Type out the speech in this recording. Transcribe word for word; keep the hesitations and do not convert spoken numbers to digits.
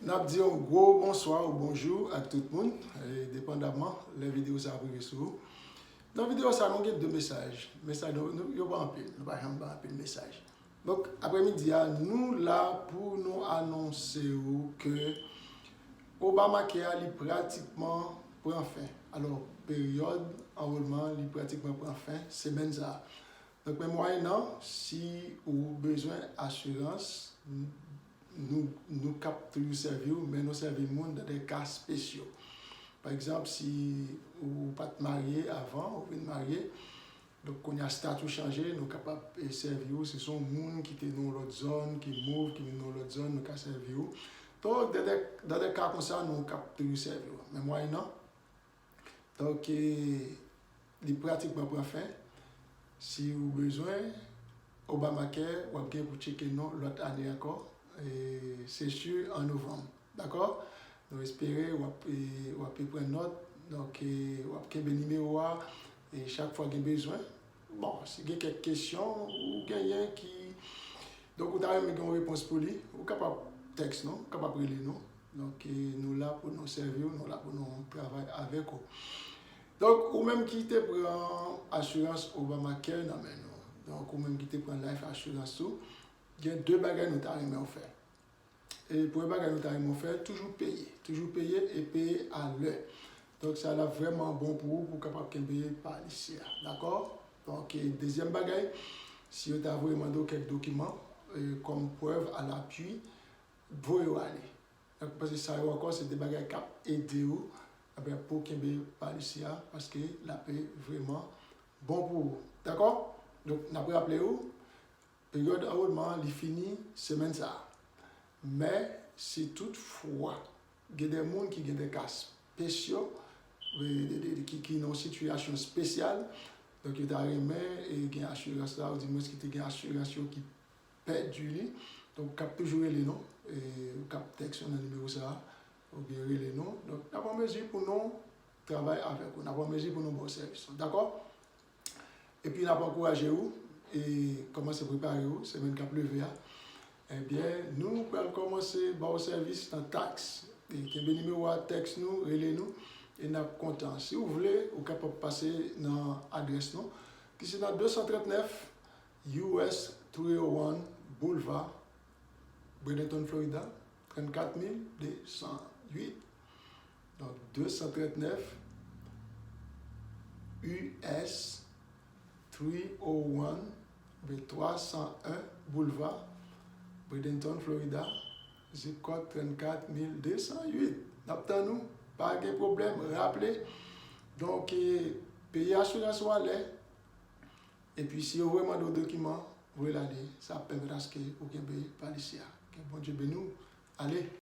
N ap di yon gwo bonswa ou bonjou ak tout moun, e, depandaman lè videyo sa ap rive sou ou. Nan videyo sa, nou gen de mesaj. Mesaj nou, nou, yo pa anpil, nou pa janm ba anpil mesaj. Donk, aprèmidi a, nou la pou nou anonse ou ke Obamacare a, li pratikman pran fen. Alò, peryòd anwolman, li pratikman pran fen semèn sa a. Donk, men mwayennan, si ou bezwen asirans, n-, nou, nou k ap toujou sèvi w, men nou sèvi moun nan de ka spesyo. Pa egzanp, si ou pa t marye avan, ou vin marye, donk kounye a stati w chanje, nou kapab, e, sèvi w. Si se yon moun ki te nan yon lòt zòn, ki move, ki vin nan yon lòt zòn, nou ka sèvi w. Donk, nan de, nan de ka konsa, nou k ap toujou sèvi w. Men mwayennan, donk, e, li pratikman pran fen. Si ou bezwen Obamacare, w ap gen pou tcheke non lòt ane ankò. E, se si an novanm. Dakò? Nou espere w ap, e, w ap pran nòt. Donk, e, w ap kenbe nimewo a. E chak fwa gen bezwen, bon, si gen kèk kesyon ou genyen ki, donk, ou ta renmen gen yon repons pou li, ou kapab tèks nou, ou kapab rele nou. Donk, e, nou la pou nou sèvi w, nou la pou nou travay avèk ou. Donk, ou menm ki te pran asirans Obamacare nan men nou, donk, ou menm ki te pran life assurance ou, gen de bagay nou ta renmen w fè. E premye bagay nou ta renmen w fè, toujou peye. Toujou peye e peye a lè. Donk, sa la vrèman bon pou ou, pou w kapab kenbe palisi a. Dakò? Donk, e dezyèm bagay, si yo ta voye mande w kèk dokiman, e, kòm prèv a lapui, voye yo ale. Donk, paske sa yo ankò, se de bagay k ap ede w, ebyen, pou w kenbe palisi a, paske l ap vrèman bon pou ou. Dakò? Donk, n ap raple w, peryòd anwolman an, li fini semèn sa a. Men, si toutfwa gen de moun ki gen de ka espesyo, e, de, de, de, ki, ki nan yon sitiyasyon espesyal, donk yo ta renmen, e, gen asirans la, ou dimwens ki te gen asirans yo ki pèdi li. Donk, ou kab toujou rele nou, e, ou kab tèks nou nan nimewo sa a, oubyen rele nou. Donk, n ap an mezi pou nou travay avèk ou, n ap an mezi pou nou ba w sèvis. Dakò? Epi n ap ankouraje w e kòmanse prepare w semèn k ap leve a. Ebyen, nou pral kòmanse ba w sèvis nan taks. E kenbe nimewo a, tèks nou, rele nou, e n ap kontan. Si w vle, ou kapab pase nan adrès nou, ki se nan de san trannèf U S three oh one Boulevard, Bradenton, Florida, trannkat mil de san uit. Donk, de san trannèf U S three oh one, oubyen twa san en Boulevard, Bradenton, Florida, zip code trannkat mil de san uit. N ap tann ou, pa gen pwoblèm, raple. Donk, e, peye asirans ou alè. Epi, si yo voye mande w dokiman, voye l ale. Sa ap pèmèt aske ou kenbe palisi a. Ke Bondye beni w. Ale!